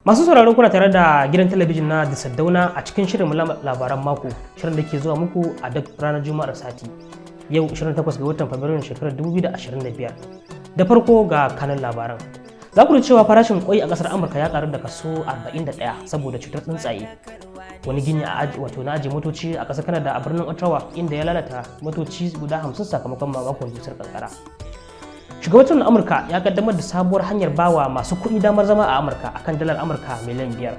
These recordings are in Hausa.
Masu sauraro, kuna tare da gidan talabijin na The Sardauna a cikin shirin labaran mako, shirin da ke zuwa muku a duk ranar Juma'ar sati. Yau 28 ga watan Fabrairun shekarar 2025. Da farko ga kanun labaran. Za ku cewa farashin kwai a kasar Amurka ya karu da kaso 41 saboda cutar tsuntsaye. Wani gini a wato na ajiye motoci a kasar Canada a birnin Ottawa inda ya lalata motoci guda 50 sakamakon mamakon dusar kankara. Shugabancin Amurka ya kaddamar da sabuwar hanyar bawa masu kuɗi damar zama a Amurka akan dalar Amurka miliyan 5.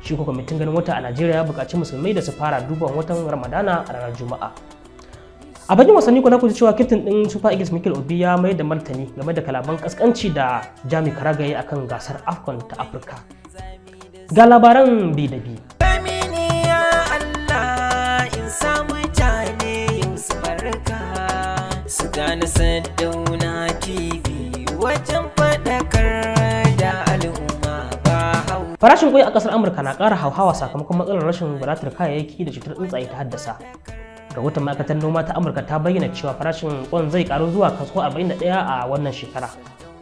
Shi ko kwamitin ganin wata a Najeriya ya buƙaci Musulmai da su fara duban watan Ramadana a ranar Juma'a. A bakin wasanni kuna ku ji cewa kyaftin ɗin Super Eagles Mikel Obi ya mai da martani game da kalaman kaskanci da Jamie Carragher ya akan gasar AFCON ta Afirka. Ga labaran bi da bi. Allah in sa mutane yau su barka su gane Sardauna TV wajen faɗakar da al'umma ba hau. Farashin kwai a kasar Amurka na ƙara hauhawa sakamakon matsalar rashin wadatar kayayyaki da cutar tsuntsaye ta haddasa. Rahoton ma'aikatar noma ta Amurka ta bayyana cewa farashin kwan zai karu zuwa kaso 41 a wannan shekara,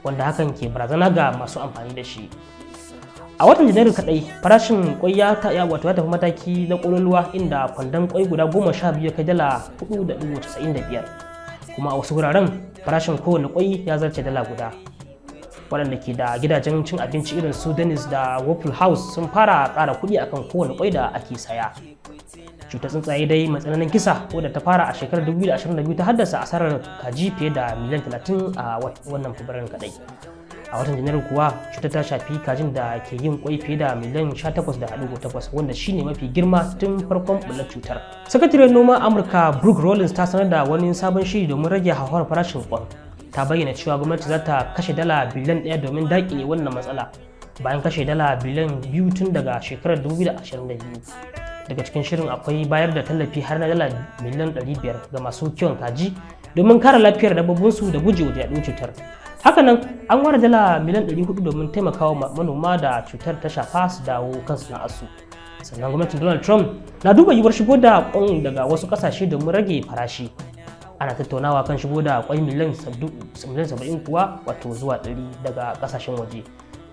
wanda hakan ke barazana ga masu amfani da shi. A watan Janairu kadai farashin kwai ya ta wato ya tafi mataki na kololuwa, inda kwandon kwai guda 12 ya kai dala 4.95, kuma a wasu wuraren farashin kowane kwai ya zarce dala guda. Waɗanda ke da gidajen cin abinci irin su Denny's da Waffle House sun fara ƙara kuɗi akan kowane kwai da ake saya. Cutar tsuntsaye dai mai tsananin kisa wadda ta fara a shekarar 2022 ta haddasa asarar kaji fiye da miliyan 30 a wannan Fabrairun kadai. A watan Janairu kuwa cutar ta shafi kajin da ke yin kwai fiye da miliyan 18.8, wanda shine mafi girma tun farkon bullar cutar. Sakatariyar noma Amurka Brooke Rollins ta sanar da wani sabon shiri domin rage hauhawar farashin kwan. Ta bayyana cewa gwamnati za ta kashe dala biliyan 1 domin daƙile wannan matsala, bayan kashe dala biliyan 2 tun daga shekarar 2022. Daga cikin shirin akwai bayar da tallafi har na dala miliyan 500 ga masu kiwon kaji domin kare lafiyar dabbobinsu da gujewa yaduwar cutar. Hakanan an ware dala miliyan 400 domin taimakawa manoma da cutar ta shafa su dawo kan sana'arsu. Sannan gwamnatin Donald Trump na duba yiwuwar shigo da kwan daga wasu kasashe domin rage farashi. Ana tattaunawa kan shigo da kwai miliyan 70 kuwa wato zuwa 100 daga kasashen waje,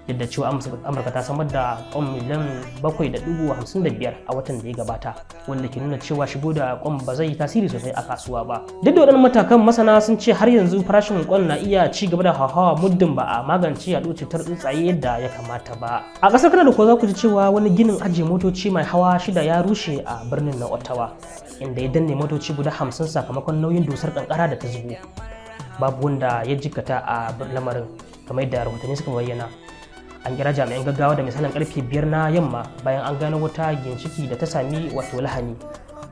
duk da cewa Amurka ta samar da kwan miliyan 7.55 a watan da ya gabata, wanda ke nuna cewa shigo da kwan ba zai yi tasiri sosai a kasuwa ba. Duk da waɗannan matakan, masana sun ce har yanzu farashin kwan na iya ci gaba da hauhawa muddin ba a magance yaɗuwar cutar tsuntsaye yadda ya kamata ba. A ƙasar Canada ko za ku ji cewa wani ginin ajiye motoci mai hawa shida ya rushe a birnin na Ottawa, inda ya danne motoci guda 50 sakamakon nauyin dusar kankara da ta zubo. Babu wanda ya jikkata a lamarin, kamar yadda rahotanni suka bayyana. An kira jami'an gaggawa da misalin karfe 5 na yamma bayan an gano wata ginshiki da ta sami wato lahani.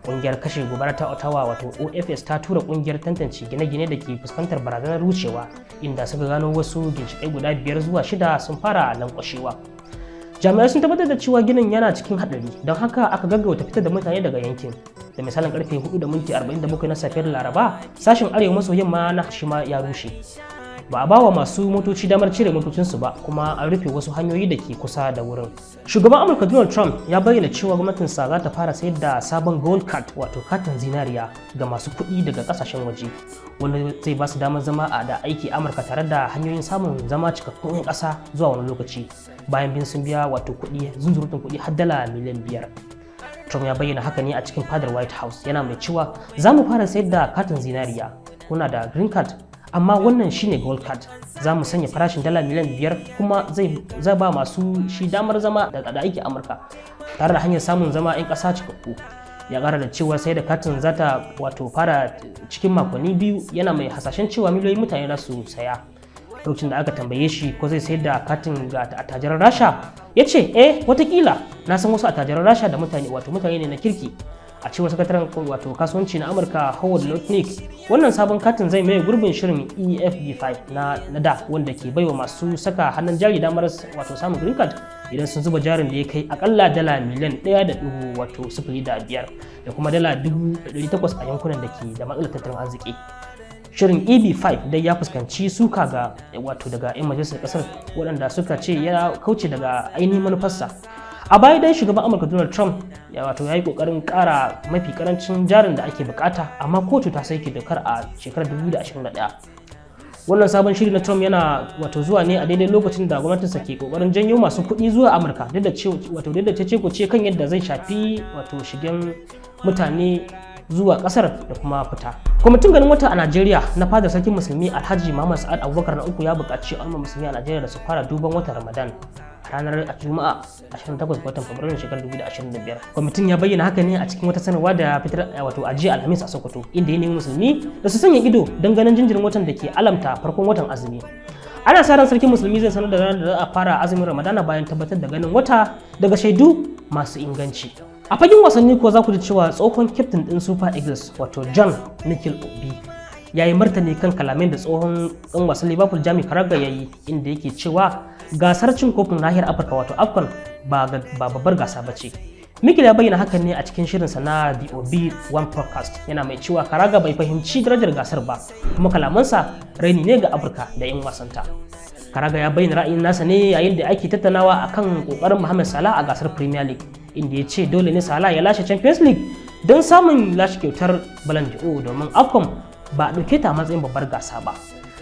Kungiyar kashe gobara ta Ottawa, wato OFS, ta tura kungiyar tantance gine-gine da ke fuskantar barazanar rushewa, inda suka gano wasu ginshikai guda biyar zuwa shida sun fara lankwashewa. Jami'ai sun tabbatar da cewa ginin yana cikin hadari, don haka aka gaggauta fitar da mutane daga yankin. Da misalin karfe 4:47 na safiyar Laraba, sashen arewa maso yamma na shima ya rushe. Ba a bawa masu motoci damar cire motocinsu ba, kuma an rufe wasu hanyoyi da ke kusa da wurin. Shugaban Amurka Donald Trump ya bayyana cewa gwamnatinsa za ta fara sayar da sabon gold card, wato katin zinariya, ga masu kuɗi daga kasashen waje, wanda zai ba su damar zama a da aiki Amurka tare da hanyoyin samun zama cikakkun 'yan ƙasa zuwa wani lokaci, bayan bin sun biya wato kuɗi, zunzurutun kuɗi har dala miliyan 5. Trump ya bayyana haka ne a cikin fadar White House, yana mai cewa, "Za mu fara sayar da katin zinariya. Kuna da green card, amma wannan shine gold card. Za mu sanya farashin dala miliyan 5, kuma zai ba masu shi damar zama da aiki Amurka tare da hanyar samun zama 'yan ƙasa cikakku." Ya ƙara da cewa sai da katin za ta wato fara cikin makonni 2, yana mai hasashen cewa miliyoyin mutane za su saya. Lokacin da aka tambaye shi ko zai sayar da katin ga attajiran Rasha, ya ce, "Eh, watakila. Na san wasu attajiran Rasha da mutane wato mutane ne na kirki." A cewar sakataren wato kasuwanci na Amurka Howard Lutnick, wannan sabon katin zai maye gurbin shirin EB-5 na da, wanda ke baiwa masu saka hannun jari damar wato samun green card idan sun zuba jarin da ya kai akalla dala miliyan ɗaya da dubu wato sifili da biyar da kuma dala 800,000 a yankunan da ke da matsalar tattalin arziki. Shirin EB-5 dai ya fuskanci suka ga wato daga 'yan majalisar kasar, waɗanda suka ce ya kauce daga ainihin manufarsa. A baya dai shugaban Amurka Donald Trump ya wato ya yi kokarin kara mafi karancin jarin da ake bukata, amma kotu ta soke dokar a shekarar 2021. Wannan sabon shiri na Trump yana wato zuwa ne a daidai lokacin da gwamnatinsa ke kokarin janyo masu kuɗi zuwa Amurka, duk da cewa wato duk da cece ce kan yadda zai shafi wato shigen mutane zuwa kasar da kuma fita. Kwamitin ganin wata a Najeriya na fadar Sarkin Musulmi Alhaji Muhammad Sa'ad Abubakar na uku ya buƙaci al'ummar musulmi a Najeriya da su fara duban watan Ramadan a ranar Juma'a 28 ga watan Fabrairu shekarar 2025. Kwamitin ya bayyana haka ne a cikin wata sanarwa da fitar wato a jiya Alhamis a Sokoto, inda ya nemi musulmi da su sanya ido don ganin jinjirin watan da ke alamta farkon watan azumi. Ana sa ran Sarkin Musulmi zai sanar da ranar da za a fara azumin Ramadana bayan tabbatar da ganin wata daga shaidu masu inganci. A fagen wasanni ko za ku ji cewa tsohon kyaftin din Super Eagles, wato John Mikel Obi, ya yi martani kan kalamin da tsohon ɗan wasan Liverpool Jamie Carragher ya yi, inda yake cewa gasar cin kofin nahiyar Afirka, wato AFCON, ba babbar gasa ba ce. Mikel ya bayyana hakan ne a cikin shirinsa na The Obi One Podcast, yana mai cewa Carragher bai fahimci darajar gasar ba, kuma kalamansa raini ne ga Afirka da 'yan wasanta. Carragher ya bayyana ra'ayin nasa ne yayin da ake tattaunawa akan kokarin Mohamed Salah a gasar Premier League, inda ya ce dole ne Salah ya lashe Champions League don samun lashe kyautar Ballon d'Or, domin AFCON ba a ɗauke ta a matsayin babbar gasa ba.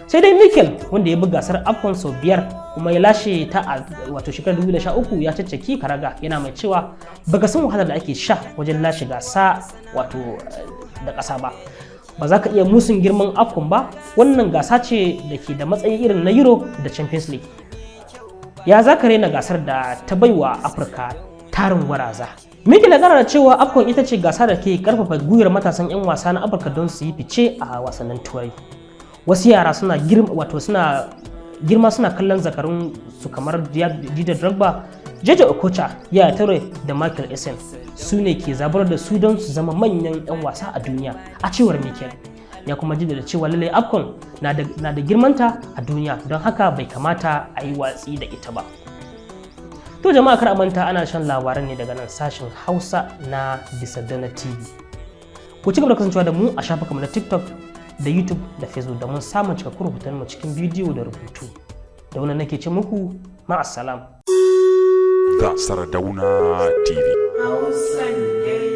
Sai dai Mikel, wanda ya bi gasar AFCON sau biyar kuma ya lashe ta a wato shekarar 2013, ya caccaki Carragher, yana mai cewa baka san wahalar da ake sha wajen lashe gasa wato da ƙasa ba. Ba za ka iya musun girman AFCON ba. Wannan gasa ce da ke da matsayi irin na Euro da Champions League. Ya za ka raina gasar da ta baiwa Afirka tarin waraza? Mikel ya kara da cewa AFCON ita ce gasa da ke karfafa gwiwar matasan 'yan wasa na Afirka don su yi fice a wasannin Turai. Wasu yara suna girma, wato suna girma suna kallon zakarun su kamar Didier Drogba, Jay-Jay Okocha, Yaya Toure da Michael Essien. Su ne ke zabar da su don su zama manyan 'yan wasa a duniya, a cewar Mikel. Ya kuma jaddada cewa lallai AFCON na da girmanta a duniya, don haka bai kamata a yi watsi da ita ba. To jama'a, kar a manta ana shan labaran ne daga nan sashen Hausa na Bisadana TV. Ku ci gaba da kasancewa da mu a shafukanmu na TikTok da YouTube da Facebook domin samun cikakkun rahoton mu cikin bidiyo da rubutu. Da wannan nake ce muku ma'assalam. The Sardauna TV. Hausan.